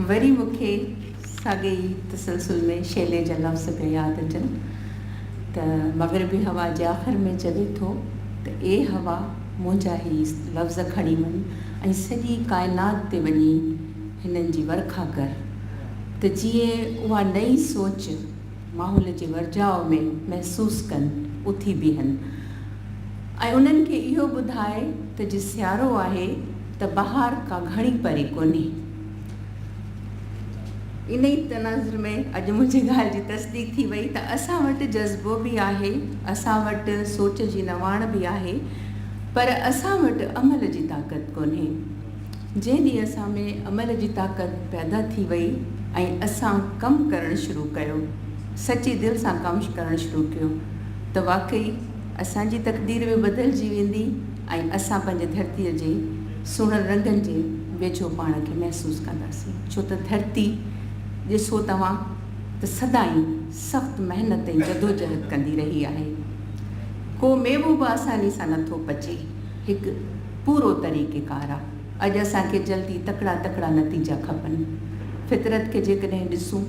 وري مون کي ساڳئي ئي تسلسل ۾ شيلي جا لفظ پيا ياد اچن ته مغربي هوا جي آخر ۾ چوي ٿو ته اي هوا منهنجا هي لفظ کڻي وڃ ۽ سڄي ڪائنات تي وڃي هنن جي ورکا ڪر ته جيئن اها نئين سوچ ماحول جي ورجاء ۾ محسوس ڪن، اٿي بيهن ۽ انهن کي اهو ٻڌاء ته جي سيارو آهي ته بهار ڪا گهڻي پري ڪونهي. انهي تناظر ۾ اڄ منهنجي ڳالهه جي تصديق ٿي وئي ته اسان وٽ جذبو به آهي، اسان وٽ سوچ جي نواڻ به آهي پر اسان وٽ عمل جي طاقت ڪونهي. جنهن ڏينهن اسان ۾ عمل جي طاقت پيدا ٿي وئي ۽ اسان ڪم ڪرڻ شروع ڪيو، سچي دل سان ڪم ڪرڻ شروع ڪيو ته واقعي اسان جي تقدير به بدلجي ويندي ۽ اسان پنهنجي ڌرتيء جي سهڻن رنگن جي ويجهو پاڻ کي محسوس ڪنداسين، ڇو ته ڌرتي ڏسو توهان ته سدائين سخت محنت ۽ جدوجهد ڪندي رهي آهي. ڪو ميوو به آساني سان نٿو پچي. هڪ پورو طريقيڪار آ. اڄ اسان کي جلدي تڪڙا تڪڙا نتيجا کپن. فطرت کي جيڪڏهن ڏسون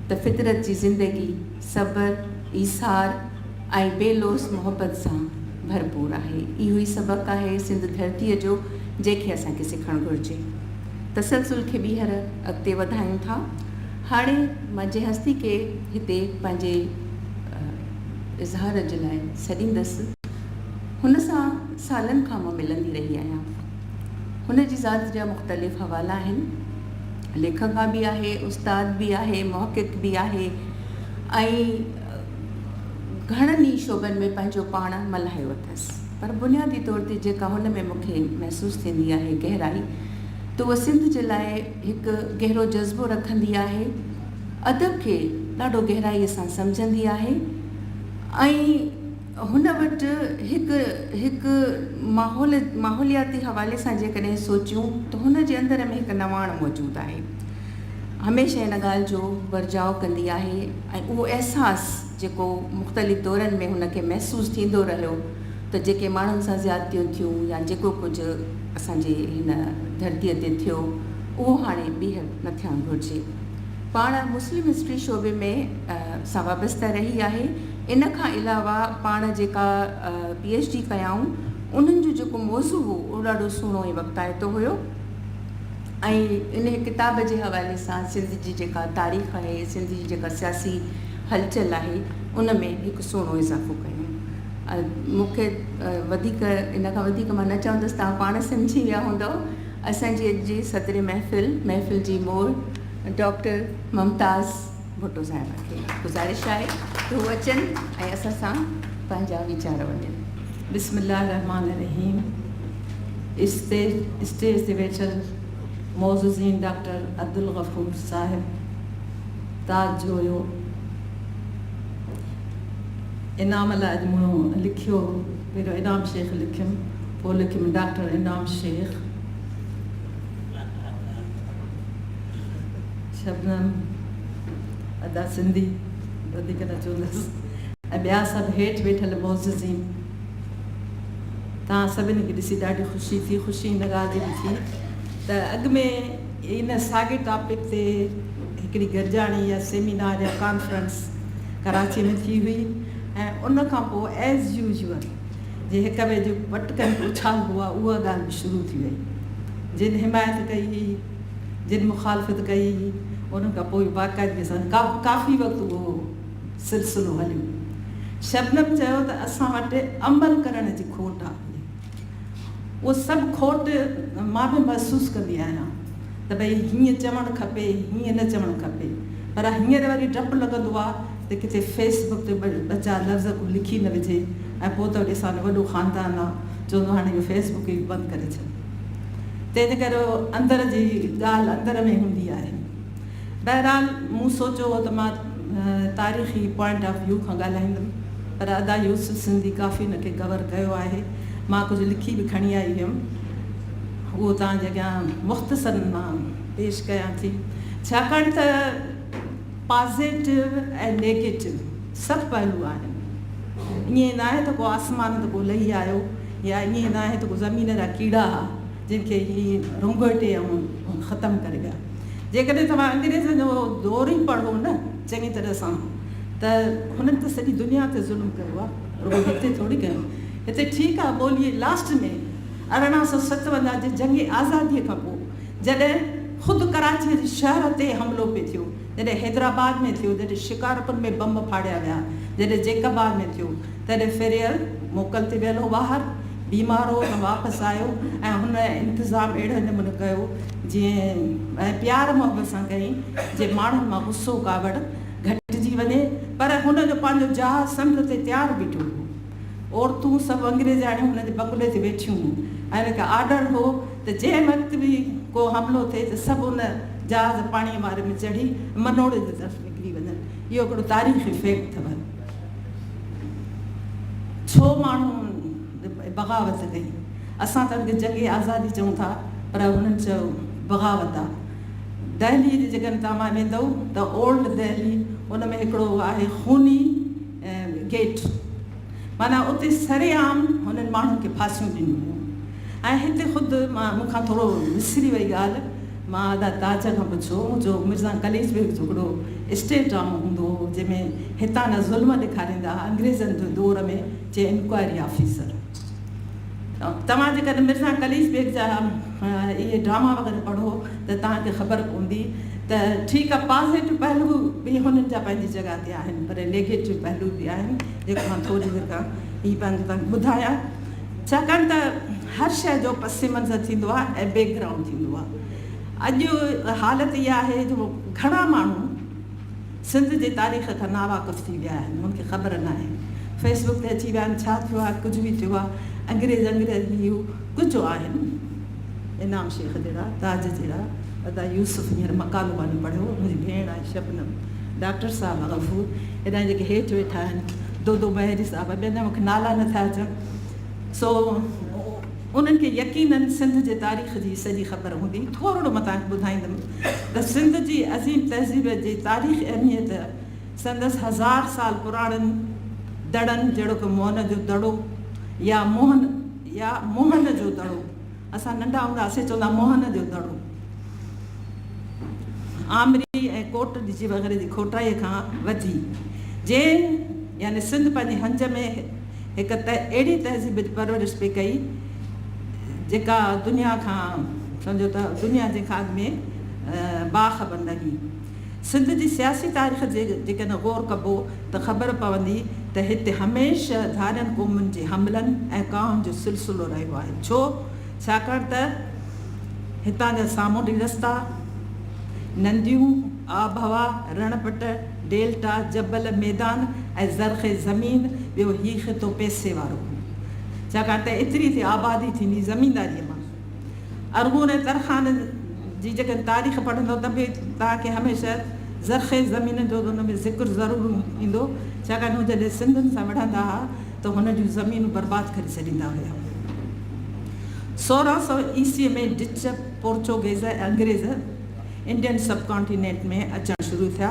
ته فطرت جي زندگي صبر، ايثار ۽ بي لوث محبت سان ڀرپور آهي. اهو ئي سبق آهي سنڌ ڌرتيء جو جنهن کي اسان کي سکڻ گهرجي. تسلسل کي ٻيهر اڳتي وڌايون ٿا. هاڻي مان جنهن هستي کي هتي پنهنجي اظهار جي لاء سڏيندس، هن سان سالن کان مان ملندي رهي آهيان. هن جي ذات جا مختلف حوالا آهن. ليکڪا به آهي، استاد به آهي، محقق به آهي ۽ گهڻن ئي شعبن ۾ پنهنجو پاڻ ملهايو اٿس. پر بنيادي طور تي جيڪا هن ۾ مون کي محسوس ٿيندي آهي گهرائي ته اها سنڌ جي لاء هڪ گهرو جذبو رکندي آهي، ادب کي ڏاڍو گهرائيء سان سمجهندي آهي ۽ هن وٽ هڪ هڪ ماحول ماحولياتي حوالي سان جيڪڏهن سوچيون ته هن جي اندر ۾ هڪ نواڻ موجود آهي. هميشه ان ڳالهه جو ورجاء ڪندي آهي ۽ اهو احساس جيڪو مختلف دورن ۾ هن کي محسوس ٿيندو رهيو ته جيڪي ماڻهن سان زيادتيون ٿيون يا جيڪو ڪجهه اسان جي هن ڌرتيء تي ٿيو اهو هاڻي ٻيهر نه ٿيڻ گهرجي. پاڻ مسلم هسٽري شعبي ۾ سان وابسته رهي آهي. ان کان علاوه پاڻ جيڪا پي ايڇ ڊي ڪيائون انهن جو جيڪو موضوع هو اهو ڏاڍو سهڻو ۽ وقتائتو هيو ۽ ان ڪتاب جي حوالي سان سنڌ جي جيڪا تاريخ آهي، سنڌ جي جيڪا سياسي هلچل آهي ان ۾ هڪ سهڻو اضافو ڪيائون. مون کي وڌيڪ ان کان وڌيڪ مان نه چوندس توهان پاڻ سمجهي ويا هوندؤ. اسان جي اڄ جي صدر محفل، محفل جي مور ڊاڪٽر ممتاز ڀٽو صاحبه کي گذارش آهي ته هو اچن ۽ اسان سان پنهنجا ويچار ونڊين. بسم الله الرحمٰن الرحيم اسٽيج تي ويٺل معززين ڊاڪٽر عبدالغفور صاحب تاج جويو انعام لاء اڄ مون لکيو پهريون انعام شيخ لکيم پوء لکيم ڊاڪٽر انعام شيخ شبنم ادا سنڌي وڌيڪ نه چوندس ۽ ٻيا سڀ هيٺ ويٺل معززين توهان سڀني کي ڏسي ڏاڍي خوشي ٿي خوشي ان ڳالهه جي به ٿي ته اڳ ۾ ان ساڳي ٽاپڪ تي هڪڙي گڏجاڻي يا سيمينار يا ڪانفرنس ڪراچي ۾ ٿي هئي ۽ ان کان پوء ايز يوزول جي هڪ ٻئي جي پٽڪن کي اڇالبو آهي اها ڳالهه به شروع ٿي وئي. جن حمايت ڪئي هئي، جن مخالفت ڪئي هئي، انهن کان پوء باقاعدگي سان ڪافي وقت اهو سلسلو هليو. شبنم چيو ته اسان وٽ عمل ڪرڻ جي کوٽ آهي. اهو سڀ کوٽ مان به محسوس ڪندي آهيان ته ڀئي هيئن چوڻ کپي، هيئن نه چوڻ کپي. پر هينئر وري ڊپ لڳندو آهي ته ڪٿي فيس بڪ تي ٻه چار لفظ ڪو لکي نه وجهي ۽ پوء ته وري اسان جو وڏو خاندان آ چوندو هاڻي اهو فيس بڪ ئي بند ڪري ڇڏ. تنهن ڪري اندر جي ڳالهه اندر ۾ هوندي آهي. بهرحال مون سوچيو هو ته مان تاريخي پوائنٽ آف ويو کان ڳالهائيندم پر ادا يوسف سنڌي ڪافي ان کي ڪور ڪيو آهي. مان ڪجهه لکي به کڻي آئي هيم اهو توهان جي اڳيان مختصراً مان پيش ڪيان ٿي. ڇاڪاڻ ته پازيٽو ۽ نيگيٽو سڀ پهلو آهن. ائين ناهي ته ڪو آسمان تي ڪو لهي آيو يا ائين ناهي ته ڪو زمين جا ڪيڙا ها جن کي هي رونگهٽي ۽ ختم ڪري ويا. جيڪڏهن توهان انگريزن جو دور ئي پڙهو نه چڱي طرح سان ته هنن ته سڄي دنيا تي ظلم ڪيو آهي، رڳو هتي ٿوري ڪيو. هتي ٺيڪ آهي ٻولي لاسٽ ۾ 1857 جي جنگ آزاديء کان پوء جڏهن خود ڪراچيء جي شهر تي حملو پئي ٿيو، جڏهن حيدرآباد ۾ ٿيو، جڏهن شڪارپور ۾ بم ڦاڙيا ويا، جڏهن جيڪب آباد ۾ ٿيو، تڏهن فريئر موڪل تي ويل هو ٻاهر، بيمار هو ته واپس آيو ۽ هن انتظام اهڙي نموني ڪيو جيئن ۽ پيار محبت سان ڪيائين جي ماڻهن مان غصو ڪاوڙ گهٽجي وڃي پر هن جو پنهنجو جهاز سمنڊ تي تيار بيٺو هو. عورتون سڀ انگريزياڻيون هن جي بنگلي تي ويٺيون هيون ۽ هن کي آرڊر هو ته جنهن وقت به ڪو حملو ٿئي ته سڀ ان جهاز پاڻيء واري ۾ چڙهي منوڙي جي طرف نڪري وڃن. اهو هڪڙو تاريخي فيڪٽ اٿو. ڇو ماڻهن بغاوت ڪئي؟ اسان ته ان کي جنگ آزادي چئون ٿا پر هنن چيو بغاوت آ. دهليء جي جيڪڏهن توهان ويندؤ ته اولڊ دهلي ان ۾ هڪڙو آهي خوني گيٽ معنيٰ اتي سرعام هنن ماڻهن کي ڦاسيون ڏنيون ويون ۽ هتي خود مان مون کان ٿورو وسري وئي ڳالهه مان ادا تاج کان پڇيو جو مرزا قليچ بيگ جو هڪڙو اسٽيج ڊرامو هوندو هو جنهن ۾ هتان جا ظلم ڏيکاريندا هئا انگريزن جي دور ۾ جي انڪوائري آفيسر توهان جيڪڏهن مرزا قليچ بيگ جا اهي ڊراما وغيره پڙهو ته توهان کي خبر پوندي ته ٺيڪ آهي پازيٽو پهلو به هنن جا پنهنجي جڳهه تي آهن پر نيگيٽو پهلو به آهن جيڪو مان ٿوري دير کان هي پنهنجو توهان کي ٻڌايان ڇاڪاڻ ته هر شيء جو پس منظر ٿيندو آهي ۽ بيڪ گرائونڊ ٿيندو آهي اڄ حالت اها آهي جو گهڻا ماڻهو سنڌ جي تاريخ کان ناواقف ٿي ويا آهن، هن کي خبر ناهي. فيس بڪ تي اچي ويا آهن، ڇا ٿيو آهي، ڪجهه به ٿيو آهي، انگريز انگريز هي هو، ڪجهه آهن انعام شيخ جهڙا، تاج جهڙا، ادا يوسف هينئر مقالو ڪانه پڙهيو، منهنجي ڀيڻ آهي شبنم، ڊاڪٽر صاحب غفور، هيڏانهن جيڪي هيٺ ويٺا آهن، دودو مهيري صاحب، ٻين جا مون کي نالا نٿا اچن، سو انهن کي يقينن سنڌ جي تاريخ جي سڄي خبر هوندي. ٿورڙو مان توهان کي ٻڌائيندم ته سنڌ جي عظيم تهذيب جي تاريخي اهميت سندس هزار سال پراڻن دڙن جهڙوڪ موهن جو دڙو يا موهن يا موهن جو دڙو اسان ننڍا هوندا هئاسين چوندا موهن جو دڙو آمري ۽ ڪوٽ ڏجي وغيره جي کوٽائي کان وڌي جنهن يعني سنڌ پنهنجي هنج ۾ هڪ اهڙي تهذيب جي پرورش پئي ڪئي جيڪا دنيا کان سمجهو ته دنيا جنهن کان اڳ ۾ باخبر نه هئي. سنڌ جي سياسي تاريخ جي جيڪڏهن غور ڪبو ته خبر پوندي ته هتي هميشه ڌارين قومن جي حملن ۽ ڪاهن جو سلسلو رهيو آهي. ڇو؟ ڇاڪاڻ ته هتان جا سامونڊي رستا، نديون، آبهوا، رڻ پٽ، ڊيلٽا، جبل، ميدان ۽ زرخيز زمين، ٻيو هي خطو پئسي وارو هو. ڇاڪاڻ ته ايتري هتي آبادي ٿيندي زمينداريء مان. ارغون ۽ ترخان جي جيڪڏهن تاريخ پڙهندؤ ته به توهان کي هميشه زرخيز زمينن جو ان ۾ ذڪر ضرور ايندو، ڇاڪاڻ هو جڏهن سنڌين سان وڙهندا ها ته هن جون زمينون برباد ڪري ڇڏيندا هيا. 1600 عيسويء ۾ ڊچ، پورچوگيز ۽ انگريز انڊين سب ڪانٽينينٽ ۾ اچڻ شروع ٿيا.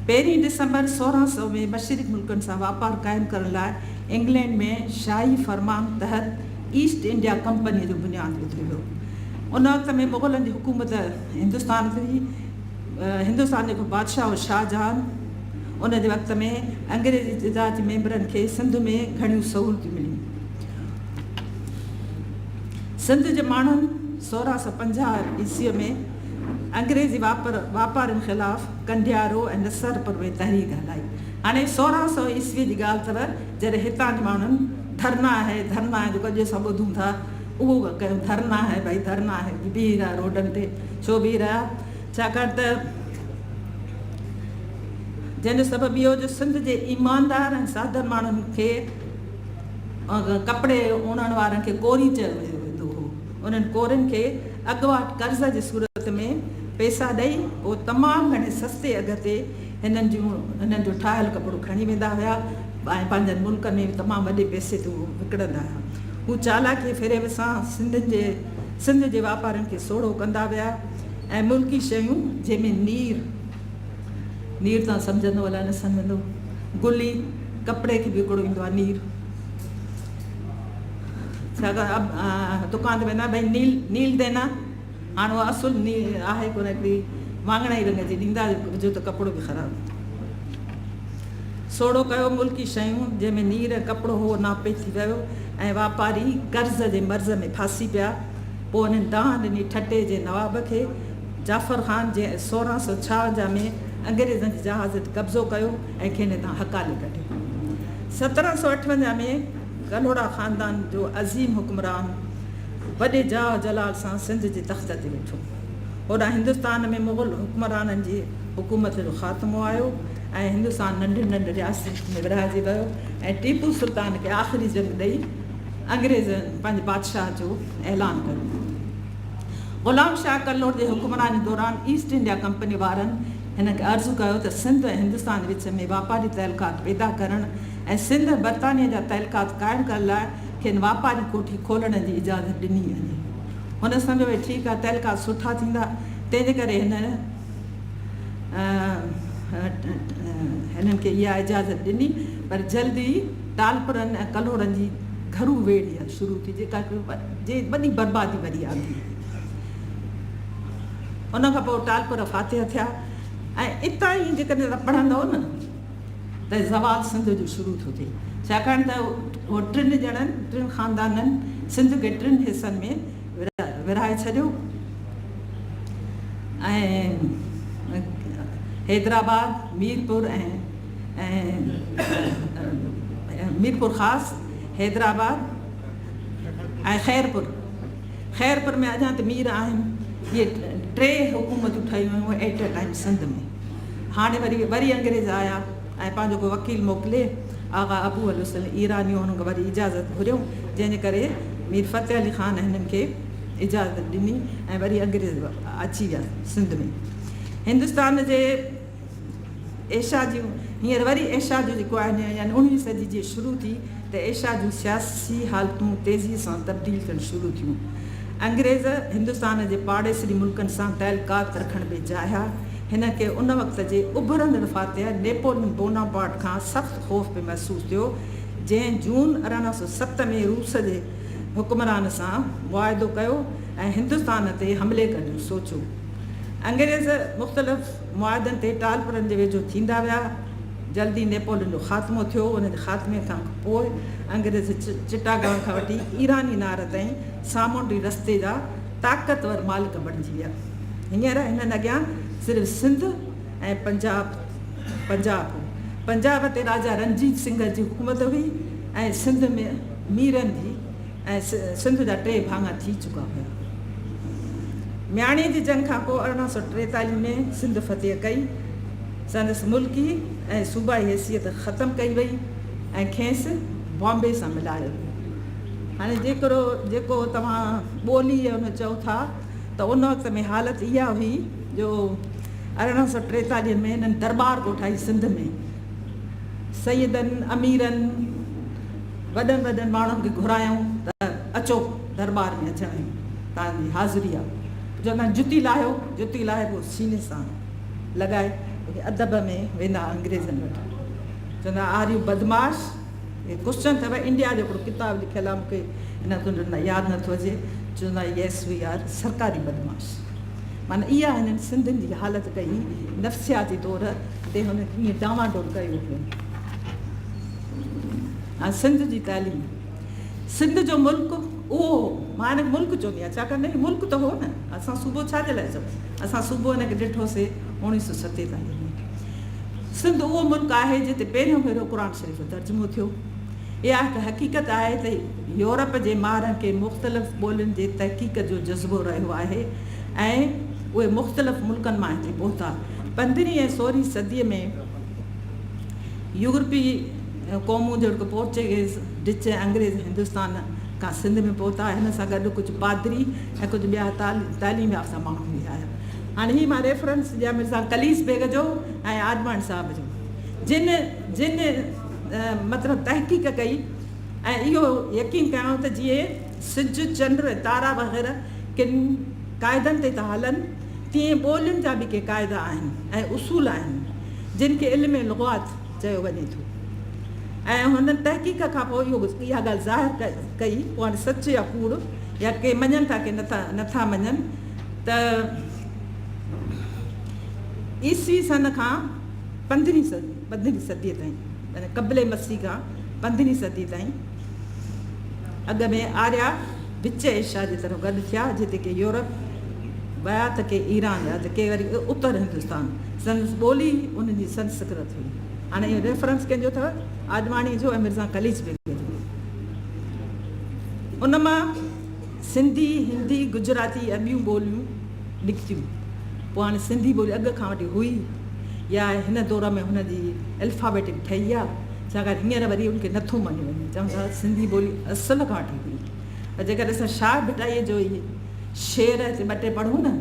پهرين ڊسمبر 1600 ۾ مشرق ملڪن سان واپار قائم ڪرڻ لاء انگلينڊ ۾ شاهي فرمان تحت ايسٽ انڊيا ڪمپنيء جو بنياد وڌو ويو. ان وقت ۾ مغلن جي حڪومت هندستان تي هئي. هندستان جو هڪ بادشاهه هو شاهجهان. ان جي وقت ۾ انگريزي اتحاد جي ميمبرن کي سنڌ ۾ گهڻيون سهولتون مليون. سنڌ جي ماڻهن 1650 عيسويء ۾ انگريزي واپارين خلاف ڪنڊيارو ۽ نصرپور ۾ تحريڪ هلائي. هاڻي 1600 عيسويء جي ڳالهه اٿو، جڏهن هتان جي ماڻهن ڌرنا آهي ڌرنا آهي جيڪو اڄ اسان ٻڌون ٿا اهو ڪيو ڌرنا آهي ڀائي ڌرنا آهي بيهي رهيا روڊن تي ڇو بيهي رهيا ڇاڪاڻ ته جنهن جو سبب اهو جو سنڌ جي ايماندار ۽ سادن ماڻهن کي ڪپڙي اڻڻ وارن کي ڪوري چيو ويندو هو. انهن ڪورين کي اڳواٽ قرض جي صورت ۾ پئسا ڏئي پوء تمام گهڻي سستي اگهه تي هنن جون هنن جو ٺاهيل ڪپڙو کڻي ويندا هيا ۽ پنهنجن ملڪن ۾ تمام وڏي پئسي تي اهو وڪڻندا هيا. هو چالاڪي فريب سان سنڌين جي سنڌ جي واپارين کي سوڙهو ڪندا ويا ۽ ملڪي شيون جنهن ۾ نير، نير توهان سمجهندو الائي نه سمجهندو، گلي، ڪپڙي کي به هڪڙو ايندو آهي نير. ڇاڪاڻ دڪان تي ويندا ڀئي نيل نيل دينا هاڻ اها اصل نيل آهي ڪونه هڪڙي واڱڻائي رنگ جي ڏيندا وجهو ته ڪپڙو به خراب. سوڙهو ڪيو ملڪي شيون جنهن ۾ نير ۽ ڪپڙو هو ناپيد ٿي ويو ۽ واپاري قرض جي مرض ۾ ڦاسي پيا. پوء انهن دانهن ڏني ٺٽي جي نواب کي جعفر خان جنهن 1656 ۾ انگريزن جي جهاز تي قبضو ڪيو ۽ کين هتان هڪالي ڪڍيو. 1758 ۾ ڪلهوڙا خاندان جو عظيم حڪمران وڏي جاه و جلال سان سنڌ جي تخت تي ويٺو. هوڏانهن هندستان ۾ مغل حڪمرانن جي حڪومت جو خاتمو آيو ۽ هندستان ننڍين ننڍين رياستن ۾ ورهائجي ويو ۽ ٽيپو سلطان کي آخري جنگ ڏئي انگريزن پنهنجي بادشاهه جو اعلان ڪيو. غلام شاهه ڪلهوڙ جي حڪمراني دوران ايسٽ انڊيا ڪمپني وارن هن کي عرض ڪيو ته سنڌ ۽ هندستان وچ ۾ واپاري تعلقات پيدا ڪرڻ ۽ سنڌ ۽ برطانيه جا تعلقات قائم ڪرڻ لاء کين واپاري ڪوٺي کولڻ جي اجازت ڏني وڃي. هن سمجهيو ڀئي ٺيڪ آهي تعلقات سٺا ٿيندا، تنهن جي ڪري هن هنن کي اها اجازت ڏني، پر جلد ئي ٽالپرن ۽ ڪلهوڙن جي گهرو ويڙهه شروع ٿي، جيڪا جي وڏي بربادي وري آندي. ان کان پوء ٽالپر فاتح ٿيا ۽ اتان ئي جيڪڏهن توهان پڙهندؤ نه ته زوال سنڌ جو شروع ٿو ٿئي، ڇاڪاڻ ته اهو ٽن ڄڻن، ٽن خاندانن سنڌ کي ٽن حصن ۾ ورهائي ڇڏيو ۽ حيدرآباد، ميرپور ۽ ميرپورخاص، حيدرآباد ۽ خيرپور، خيرپور ۾ اڃا ته مير آهن، اهي ٽي حڪومتون ٺهيون هيون ايٽ اي ٽائيم سنڌ ۾. هاڻي وري وري انگريز آيا ۽ پنهنجو ڪو وڪيل موڪلي آغا ابو الحسن ايراني هنن کان وري اجازت گهريو، جنهن جي ڪري مير فتح علي خان هنن کي اجازت ڏني ۽ وري انگريز اچي ويا سنڌ ۾. هندستان جي ايشيا جون هينئر وري ايشيا جو جيڪو آهي يعني اڻويهين صدي جي شروع ٿي ته ايشيا جون سياسي حالتون تيزيء سان تبديل ٿيڻ شروع ٿيون. انگريز هندستان جي پاڙيسري ملڪن سان تعلقات رکڻ پئي چاهيا. هن کي ان وقت جي اڀرندڙ فاتح نيپولين بوناپارٽ کان سخت خوف پئي محسوس ٿيو، جنهن جون 1807 ۾ روس جي حڪمران سان معاهدو ڪيو ۽ هندستان تي حملي ڪرڻ جو سوچيو. انگريز مختلف معاهدن تي ٽالپرن جي ويجهو ٿيندا ويا. جلد ئي نيپولين جو خاتمو ٿيو. ان جي خاتمي کان پوء انگريز چٽاگانگ کان وٺي ايراني نار تائين سامونڊي رستي جا طاقتور مالڪ بڻجي ويا. هينئر هنن اڳيان صرف سنڌ ۽ پنجاب پنجاب هو. پنجاب تي راجا رنجيت سنگهه جي حڪومت هئي ۽ سنڌ ۾ ميرن جي ۽ سنڌ جا ٽي ڀاڱا ٿي چڪا هيا. مياڻي جي جنگ کان پوء 1843 ۾ سنڌ فتح ڪئي. سندس ملڪي ۽ صوبائي حيثيت ختم ڪئي وئي ۽ کيس بامبي سان ملايو ويو. هاڻي جيڪرو جيڪو توهان ٻولي ان چئو ٿا ته ان وقت ۾ حالت اها هئي جو 1843 ۾ هنن درٻار ڪوٺائي سنڌ ۾ سيدن، اميرن، وڏن وڏن ماڻهن کي گهرايائون ته اچو درٻار ۾ اچڻ آهيون توهان جي حاضري آهي. چوندا آهن جتي لاهيو، جتي لاهي پوء سيني سان لڳائي ادب ۾ ويندا انگريزن وٽ چوندا آر يو بدمعاش هي ڪوسچن اٿو انڊيا جو هڪڙو ڪتاب لکيل آهي مونکي ان تنهنجو ياد نٿو اچي چوندا يس وي آر سرڪاري بدمعاش معنيٰ اها هنن سنڌين جي حالت ڪئي نفسياتي طور تي هن ائين ڊانواڊول ڪيو هو ۽ سنڌ جي تعليم سنڌ جو ملڪ اهو هو مان هن کي ملڪ چوندي آهيان ڇاڪاڻ ته هي ملڪ ته هو نه اسان صوبو ڇا جي لاء چئون اسان صوبو هن کي ڏٺوسي 1947 ۾ سنڌ اهو ملڪ آهي جتي پهريون ڀيرو قرآن شريف جو ترجمو ٿيو. اها هڪ حقيقت آهي ته يورپ جي ماهرن کي مختلف ٻولين جي تحقيق جو جذبو رهيو آهي ۽ اهي مختلف ملڪن مان هتي پهتا. پندرهين ۽ سورهين صديء ۾ يورپي قومون جهڙوڪ پورچوگيز، ڊچ ۽ انگريز هندستان کان سنڌ ۾ پهتا. هن سان گڏ ڪجهه پادري ۽ ڪجهه ٻيا تعليم يافته ماڻهو به آيا. هاڻي هي مان ريفرنس ڏيان مرزا قليچ بيگ جو ۽ آڏواڻي صاحب جو جن جن مطلب تحقيق ڪئي ۽ اهو يقين ڪيائون ته جيئن سج، چنڊ ۽ تارا وغيره ڪن قاعدن تي ٿا هلن تيئن ٻولين جا به ڪي قاعدا آهن ۽ اصول آهن جن کي علم لغات چيو وڃي ٿو ۽ هنن تحقيق کان پوء اهو اها ڳالهه ظاهر ڪئي پوء هاڻي سچ يا ڪوڙ يا ڪي مڃن ٿا ڪي نٿا مڃن ته عيسوي سن کان پندرهين پندرهين صديء تائين يعني قبل مسيح کان پندرهين صدي تائين اڳ ۾ آريا وچ ايشيا جي طرف گڏ ٿيا، جتي ڪي يورپ ويا ته ڪي ايران ويا ته ڪي وري اتر هندستان. سندس ٻولي انهن جي سنسڪرت هئي. هاڻي اهو ريفرنس ڪنهن جو اٿو؟ آڏواڻيء جو ۽ مرزا قليچ بيگ جو. ان مان سنڌي، هندي، گجراتي ۽ ٻيون ٻوليون نڪتيون. پوء هاڻي سنڌي ٻولي اڳ کان وٺي هئي يا هن دور ۾ هن جي الفابيٽڪ ٺهي آ، ڇاڪاڻ هينئر وري ان کي نٿو مڃيو وڃي. چون ٿا سنڌي ٻولي اصل کان وٺي هئي. پر جيڪڏهن اسان شاهه ڀٽائيء جو ئي شعر هتي ٻه ٽي پڙهون نه،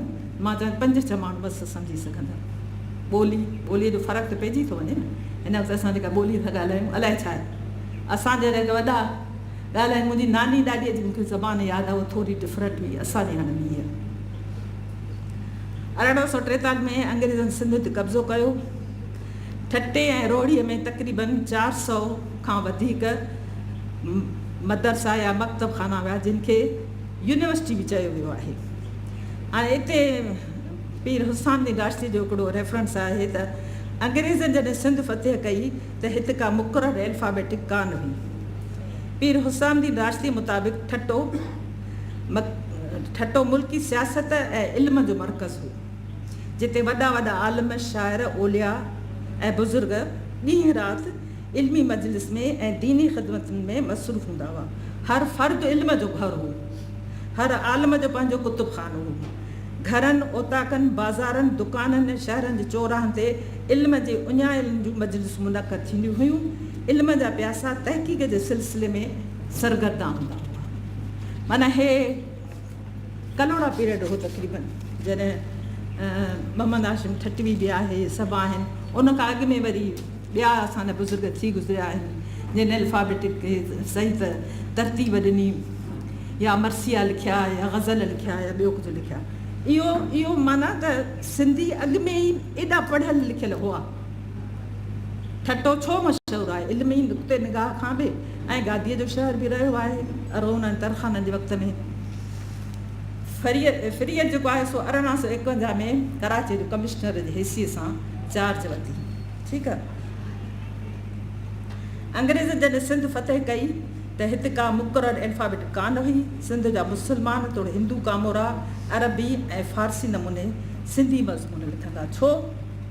مان چوان پنج ڇهه ماڻهو بس سمجهي سگهندا. ٻولي، ٻوليء جو فرق ته پئجي ٿو وڃي نه. هن وقت اسان جيڪا ٻولي ٿا ڳالهايون الائي ڇا آهي. اسان جهڙا جيڪي وڏا ڳالهائين، منهنجي ناني ڏاڏيء جي مون کي زبان ياد آهي، اها ٿوري ڊفرنٽ هئي، اسان جي هاڻي ٻي آهي. 1843 ۾ انگريزن سنڌ تي قبضو ڪيو. ٺٽي ۽ روهڙيء ۾ تقريباً 400 کان وڌيڪ مدرسا يا مڪتب خانا هيا، جن کي يونيورسٽي به چيو ويو آهي. هاڻي اتي پير حسام الدين راشدي جو هڪڙو ريفرنس آهي ته انگريزن جڏهن سنڌ فتح ڪئي ته هت ڪا مقرر الفابيٽڪ ڪانه هئي. پير حسام الدين راشدي مطابق ٺٽو ٺٽو ملڪي سياست ۽ علم جو مرڪز هو، جتي وڏا وڏا عالم، شاعر، اولياء ۽ بزرگ ڏينهن رات علمي مجلس ۾ ۽ ديني خدمتن ۾ مصروف هوندا هئا. هر فرد علم جو گهر هو. هر عالم جو پنهنجو ڪتب خانو هو. گهرن، اوطاقن، بازارن، دڪانن ۽ شهرن جي چوراهن تي علم جي اڃايلن جون مجلسون منعقد ٿينديون هيون. علم جا پياسا تحقيق جي سلسلي ۾ سرگردان هوندا هئا. معنيٰ هي ڪلهوڙا پيريڊ هو تقريبن جڏهن محمد هاشم ٺٽوي به آهي سڀ آهن ان کان اڳ ۾ وري ٻيا اسان جا بزرگ ٿي گذريا آهن جن الفابيٽڪ کي صحيح ترتيب ڏني يا مرثيا لکيا يا غزل لکيا يا ٻيو ڪجهه لکيا اهو اهو معنيٰ ته سنڌي اڳ ۾ ئي ايڏا پڙهيل لکيل هئا. ٺٽو ڇو مشهور آهي؟ علمي نقطي نگاهه کان به ۽ گاديء جو شهر به رهيو آهي. ارغون ۽ ترخانن جي وقت ۾ فريئر جيڪو آهي سو 1851 ۾ ڪراچيء جو ڪمشنر جي حيثيت سان چارج ورتي. ٺيڪ آهي. انگريزن جڏهن سنڌ فتح ڪئي ته هت ڪا مقرر الفابيٽ ڪانه هئي. سنڌ جا مسلمان توڙي هندو ڪامورا عربي ۽ فارسي نموني سنڌي مضمون لکندا. ڇو؟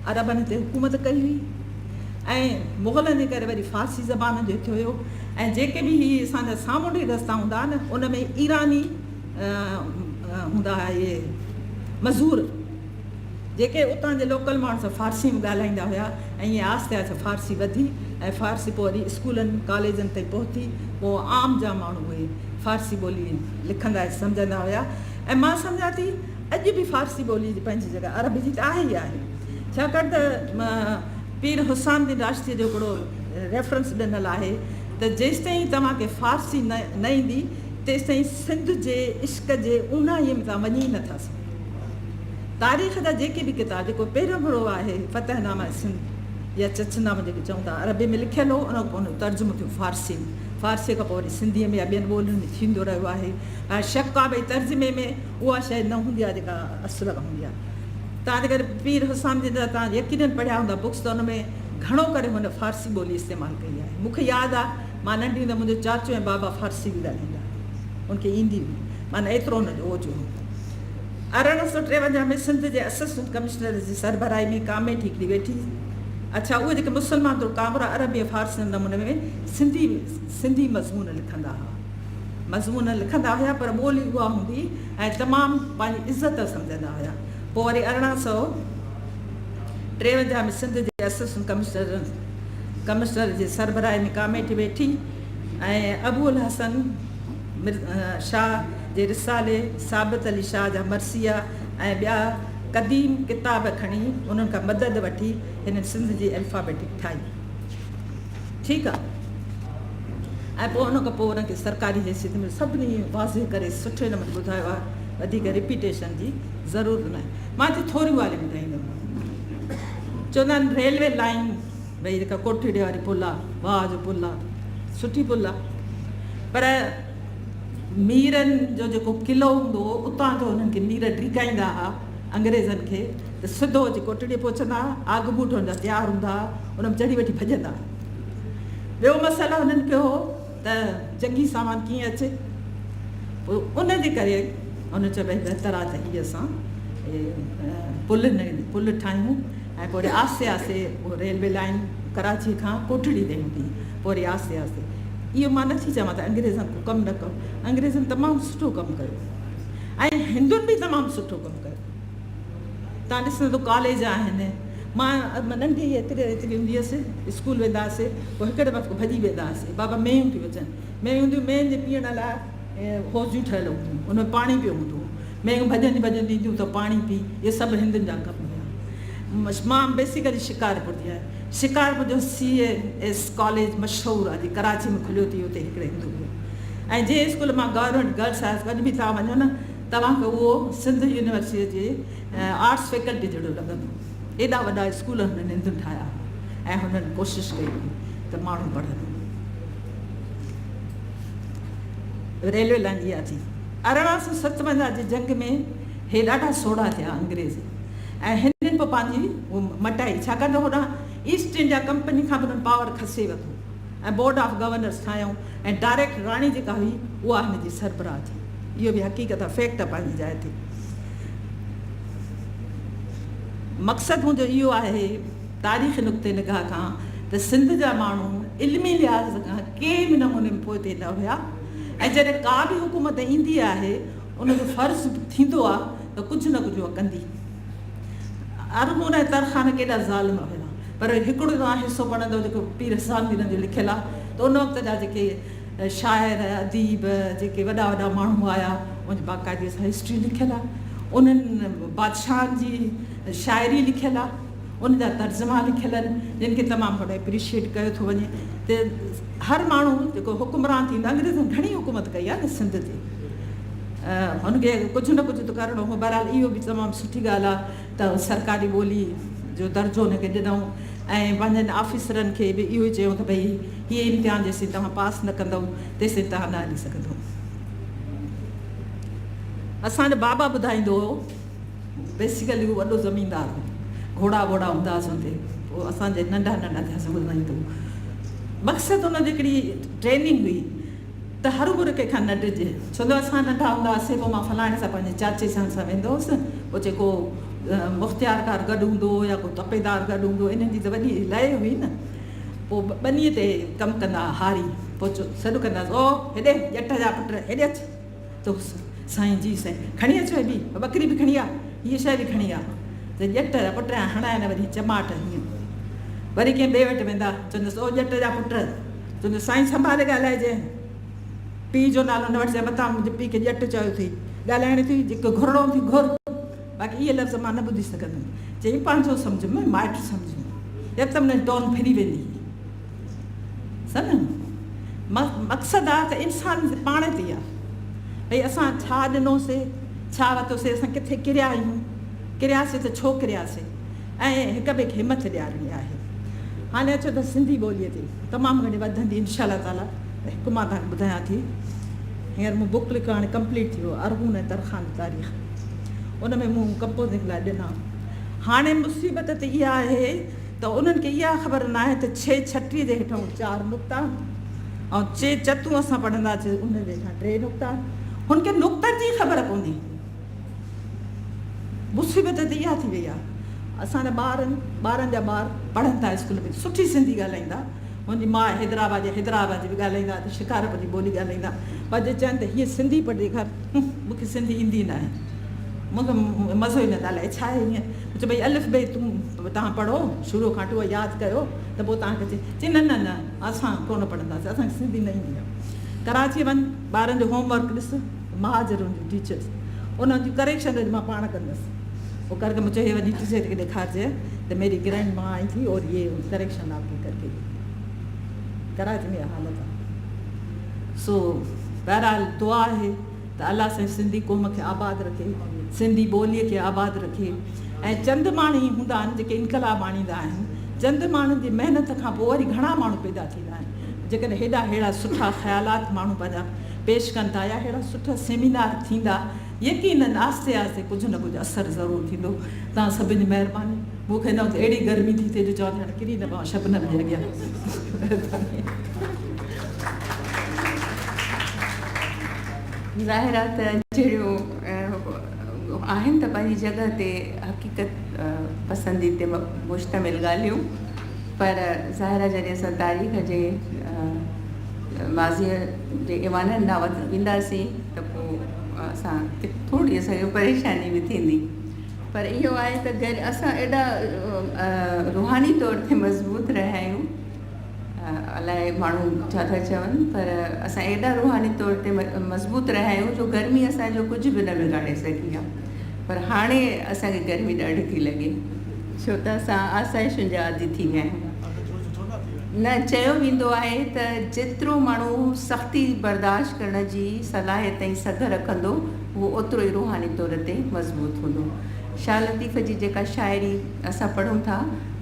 عربن هتي حڪومت ڪئي هئي ۽ مغلن جي ڪري وري فارسي زبان جو هتي هيو ۽ جيڪي به هي اسان جا سامونڊي رستا هوندا هئا نه ان ۾ ايراني هوندا هئا اهي مزور جيڪي اتان جي لوڪل ماڻهن سان فارسي ۾ ڳالهائيندا هيا ۽ ائين آهستي آهستي فارسي وڌي ۽ فارسي پوء وري اسڪولن ڪاليجن تائين پهتي پوء عام جام ماڻهو اهي فارسي ٻولي لکندا ۽ سمجهندا هيا ۽ مان سمجهان ٿي اڄ به فارسي ٻولي جي پنهنجي جڳهه عربي جي ته آهي ئي آهي ڇاڪاڻ ته پير حسام الدين راشديء جو هڪڙو ريفرنس ڏنل آهي ته جيستائين توهان کي فارسي نه ايندي تيستائين سنڌ جي عشق جي اونهائيء ۾ توهان وڃي ئي نٿا سگهو. تاريخ جا جيڪي به ڪتاب جيڪو پهريون ڀيرو آهي فتح نامه سنڌ يا چچ نامه جيڪي چئون ٿا عربي ۾ لکيل هو ان کان پوء ان جو ترجمو ٿيو فارسي ۾ فارسيء کان پوء وري سنڌيء ۾ يا ٻين ٻولين ۾ ٿيندو رهيو آهي ۽ شڪ آهي ڀئي ترجمي ۾ اها شيء نه هوندي آهي جيڪا اصل کان هوندي آهي. توهان جيڪڏهن پير حسام الدين جا توهان يقينن پڙهيا هوندا بڪس ته ان ۾ گهڻو ڪري هن فارسي ٻولي استعمال ڪئي آهي. مون کي ياد آهي مان ننڍي هوندي منهنجو چاچو ۽ بابا فارسي به ڳالهائيندا هئا. ان کي ايندي هئي. معنيٰ ايترو هن جو اوج هو. 1853 ۾ سنڌ جي اسسٽنٽ ڪمشنر جي سربراهي ۾ ڪاميٽي هڪڙي ويٺي. اڇا اهي جيڪي مسلمان طور ڪامورا عربي ۽ فارسي نموني ۾ سنڌي سنڌي مضمون لکندا هئا. مضمون لکندا هيا پر ٻولي اها هوندي ۽ تمام پنهنجي عزت سمجهندا هيا. پوء وري 1853 ۾ سنڌ جي اسسٽنٽ ڪمشنر جي سربراهي ۾ ڪاميٽي ويٺي ۽ ابو الحسن شاهه جي رسالي، ثابت علي شاهه جا مرثيا ۽ ٻيا قديم ڪتاب کڻي انهن کان مدد وٺي هنن سنڌ جي الفابيٽڪ ٺاهي. ٺيڪ آ ۽ پوء ان کان پوء ان کي سرڪاري حيثيت ۾ سڀني واضح ڪري سٺي نموني ٻڌايو آهي وڌيڪ رپيٽيشن جي ضرورت ناهي مان هتي ٿوريون ڳالهيون ٻڌائيندم چوندا آهن ريلوي لائين ڀئي جيڪا ڪوٺيڙي واري پل آ واهه جو پل آ سٺي پل آ پر ميرن جو جيڪو قلعو هوندو هو اتان جو انهن کي مير ڊيگائيندا هئا انگريزن کي ته سڌو اچي ڪوٽڙيء پهچندا ها، آگبوٽ هن جا تيار هوندا ها، ان ۾ چڙهي وٺي ڀڄندا ها. ٻيو مسئلو هنن کي هو ته جنگي سامان ڪيئن اچي، پوء ان جي ڪري هن چيو ڀئي بهتر آهي ته هي اسان پل پل ٺاهيون ۽ پوء وري آهستي آهستي اهو ريلوي لائين ڪراچيء کان ڪوٽڙي تائين هوندي هئي، پوء وري آهستي آهستي اهو مان نٿي چوان ته انگريزن ڪو ڪم نه ڪيو، انگريزن تمام سٺو ڪم ڪيو ۽ هندن به تمام سٺو ڪم ڪيو. تان ڏسندو ته ڪاليج آهن. مان ننڍي ايتري ايتري هوندي هيس، اسڪول ويندا هئاسي، پوء هڪڙي وقت ڀڄي ويندا هئاسي، بابا مينهون ٿيون اچن. مينهون هونديون، مينهن جي پيئڻ لاء حوضيون ٺهيل هونديون، ان ۾ پاڻي پيو هوندو هو. مينهون ڀڄنديون ڀڄنديون اينديون ته پاڻي پي، اهي سڀ هندن جا ڪم هيا. مان بيسيڪلي شڪارپور جي آهيان. شڪارپور جو سي ايس ڪاليج مشهور آهي، جيڪو ڪراچي ۾ کليو ٿي، اتي هڪڙي هندو هيو ۽ جنهن اسڪول مان گورنمينٽ گرلس هاء اسڪول اڄ به توهان وڃو نه توهان کي اهو سنڌ يونيورسٽيء جي آرٽس فيڪلٽي جهڙو لڳندو. ايڏا وڏا اسڪول هنن هندن ٺاهيا هئا ۽ هنن ڪوشش ڪئي هئي ته ماڻهو پڙهن. ريلوي لائين اها ٿي. 1857 جي جنگ ۾ هي ڏاڍا سوڙها ٿيا انگريز ۽ هنن پوء پنهنجي هو مٽائي ڇاڪاڻ ته هوڏانهن ايسٽ انڊيا ڪمپني کان به هنن پاور کسي ورتو ۽ بورڊ آف گورنرس ٺاهيائون ۽ ڊائريڪٽ راڻي جيڪا هئي اها هن جي سربراهه ٿي. اهو به حقيقت آهي، فيڪٽ آهي پنهنجي جاء تي. مقصد منهنجو اهو آهي تاريخي نقطي نگاهه کان ته سنڌ جا ماڻهو علمي لحاظ کان ڪنهن به نموني ۾ پوئتي نه هيا ۽ جڏهن ڪا به حڪومت ايندي آهي ان جو فرض ٿيندو آهي ته ڪجهه نه ڪجهه اها ڪندي. ارغون ۽ ترخان ڪيڏا ظالم هيا پر هڪڙو توهان حصو پڙهندؤ جيڪو پير حسام الدين جو لکيل آهي ته ان وقت جا جيڪي شاعر، اديب، جيڪي وڏا وڏا ماڻهو آيا، ان جي باقاعدي سان هسٽري لکيل آهي. انهن بادشاهن جي شاعري لکيل آهي، ان جا ترجما لکيل آهن، جن کي تمام گهڻو اپريشيئيٽ ڪيو ٿو وڃي ته هر ماڻهو جيڪو حڪمران ٿيندو آهي، انگريزن گهڻي حڪومت ڪئي آهي نه سنڌ تي، هن کي ڪجهه نه ڪجهه ته ڪرڻو هو. بهرحال اهو به تمام سٺي ڳالهه آهي ته سرڪاري ٻولي جو درجو هن کي ڏنائون. ۽ پنهنجن آفيسرن کي به اهو ئي چيو ته ڀئي هيء امتحان جيسين توهان پاس نه ڪندؤ تيسين توهان نه هلي سگهندؤ. اسان جو بابا ٻڌائيندو هو، بيسيڪلي هو وڏو زميندار هو، گهوڙا ووڙا هوندا هئس ان تي، پوء اسان جڏهن ننڍا ننڍا ٿياسين ٻڌائيندو هو. مقصد ان جي هڪڙي ٽريننگ هئي ته هروڀرو ڪنهن کان نه ڊڄ، ڇو جو اسان ننڍا هوندا هئاسين پوء مان فلاڻي سان پنهنجي چاچي سان سان ويندو هوس، پوء چي ڪو مختيارڪار گڏ هوندو هو يا ڪو تپيدار گڏ هوندو هو، انهن جي ته وڏي لئه هئي نه، پوء ٻنيء تي ڪم ڪندا هئا هاري، پوء سڏ ڪندا هئس، او هيڏي ڄٽ جا پٽ هيڏي اچ، ته سائين جي سائين، کڻي اچ هي به ٻڪري به کڻي آ، هيء شيء به کڻي آ، ته ڄٽ جا پٽ هڻائي نه وري چماٽ هيئن، وري ڪنهن ٻئي وٽ ويندا، چوندس او ڄٽ جا پٽ، چوندس سائين سنڀالي ڳالهائجانء. پيء جو نالو نه وٺجانء متان منهنجي پيء کي ڄٽ چيو اٿئي. ڳالهائڻ اٿئي جيڪي گهرڻو اٿئي گهر، باقي اهي لفظ مان نه ٻڌي سگهندم. چيائين پنهنجو سمجهه م مائٽ سمجهه م. يڪدم هن جي ٽون ڦري ويندي هئي. سمجهيو مقصد آ ته انسان پاڻ تي آ. ڀئي اسان ڇا ڏنوسي، ڇا ورتوسي، اسان ڪٿي ڪريا آهيون، ڪرياسي ته ڇو ڪرياسي. ۽ هڪ ٻئي کي همٿ ڏيارڻي آهي. هاڻي اچو ته سنڌي ٻوليء تي تمام گهڻي وڌندي انشاء الله تعاليٰ ته هڪ مان توهان کي ٻڌايان ٿي. هينئر مون بڪ لکيو هاڻي ڪمپليٽ ٿي ويو ارغون ۽ ترخان جي تاريخ ان ۾ مون ڪمپوزنگ لاء ڏنا. هاڻي مصيبت ته اها آهي ته انهن کي اها خبر ناهي ته ڇهه ڇٽيهه جي هيٺان چار نقطا آهن ۽ چي چتون اسان پڙهنداسين ان جي هيٺان ٽي نقطا آهن. هن کي نقطن جي خبر ڪونهي. مصيبت ته اها ٿي وئي آهي اسان جا ٻار ٻارن جا ٻار پڙهن ٿا اسڪول ۾ سٺي سنڌي ڳالهائيندا منهنجي ماء حيدرآباد جي حيدرآباد جي به ڳالهائيندا ته شڪارپور جي ٻولي ڳالهائيندا پر جي چون ته هيء سنڌي پڙهي ڏيکار مون کي سنڌي ايندي ناهي مون کي مزو ئي نه ٿو الائي ڇا آهي هيئن چيو ڀئي الف بي تون توهان پڙهو شروع کان وٺي اها ياد ڪيو ته پوء توهان کي چي چي نه نه نه اسان ڪونه پڙهنداسين اسان کي سنڌي نه ايندي آهي ڪراچيء وڃ ٻارن جو هوم ورڪ ڏس مهاجرن جون ٽيچرس انهن جون ڪريڪشن اڄ مان پاڻ ڪندس وہ ڪر ڪي مون چيو هي وڃي ٽيچر کي ڏيکارجي ته ميري گرينڊ ماء آئي ٿي اور يي ڪريڪشن آپ ڪي ڪر ڪي گئي ڪراچي ۾ اها حالت آهي سو بهرحال دعا آهي ته الله سائين سنڌي قوم کي آباد رکي سنڌي ٻولي کي آباد رکي ۽ چند ماڻهو ئي هوندا آهن جيڪي انقلاب آڻيندا آهن چند ماڻهن جي محنت کان پوء وري گهڻا ماڻهو پيدا ٿيندا آهن. جيڪڏهن هيڏا ههڙا سٺا خيالات ماڻهو پنهنجا پيش ڪن ٿا يا ههڙا سٺا سيمينار ٿيندا يقينن آهستي آهستي ڪجهه نه ڪجهه اثر ضرور ٿيندو. توهان سڀني جي مهرباني. مون کي هن وقت اهڙي گرمي ٿي ٿئي جو چوان ٿي هاڻي ڪري نه پوان شبنم جي اڳيان. مهرباني. ظاهر آ ته جهڙيون آهن ته پنهنجي جڳهه تي حقيقت پسندي تي مشتمل ڳالهيون پر ظاهر آ جڏهن اسان تاريخ جي ماضيء جي ايوانن ڏانهن وينداسين ته پوء اسان کي ٿوري اسان کي پريشاني به ٿيندي پر اهو آهي ته گهر اسان ايڏا روحاني طور تي مضبوط رهيا آهيون الائي ماڻهو ڇا ٿا چون پر اسان ايڏا روحاني طور تي مضبوط رهيا آهيون جو گرمي اسان جو ڪجهه به نه بگاڙي سگهي آهي پر هاڻي اسان کي گرمي ڏاڍي ٿي لڳي ڇو ته اسان آسائشن جا عادي ٿي ويا آهيون. نه چيو ويندو آهي ته جيترو ماڻهو سختي برداشت ڪرڻ جي صلاحيت ۽ سگهه رکندو اهو اوترو ئي روحاني طور تي مضبوط هوندو. شاهه لطيف جي جيڪا شاعري اسان پڙهون ٿا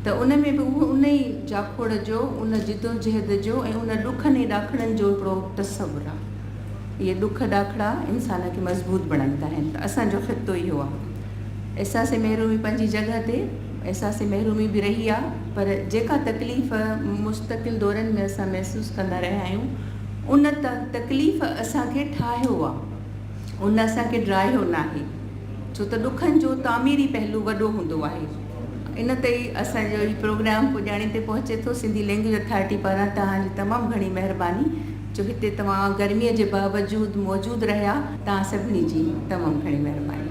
ته ان ۾ به اهو ان ئي جاکوڙ جو، ان جدوجهد جو ۽ ان ڏکن ۽ ڏاکڙن جو هڪڙو تصور آهي. اهي ڏک ڏاکڙا انسان کي مضبوط بڻائيندا آهن ته اسان جو خطو اهو آهي. احساس محرومي پنهنجي جڳهه تي احساس محرومي به رهي آهي پر جيڪا تڪليف مستقل دورن ۾ اسان محسوس ڪندا رهيا آهيون ان تڪليف اسان کي ٺاهيو آهي ان اسان کي ڊاهيو ناهي ڇو ته ڏکن جو تعميري پهلو وڏو هوندو آهي. ان تي ئي اسان جو هي پروگرام پڄاڻي تي پهچي ٿو. سنڌي لينگويج اٿارٽي پاران توهان جي تمام گهڻي مهرباني جو هتي توهان گرمي جي باوجود موجود رهيا. توهان سڀني جي تمام گهڻي مهرباني.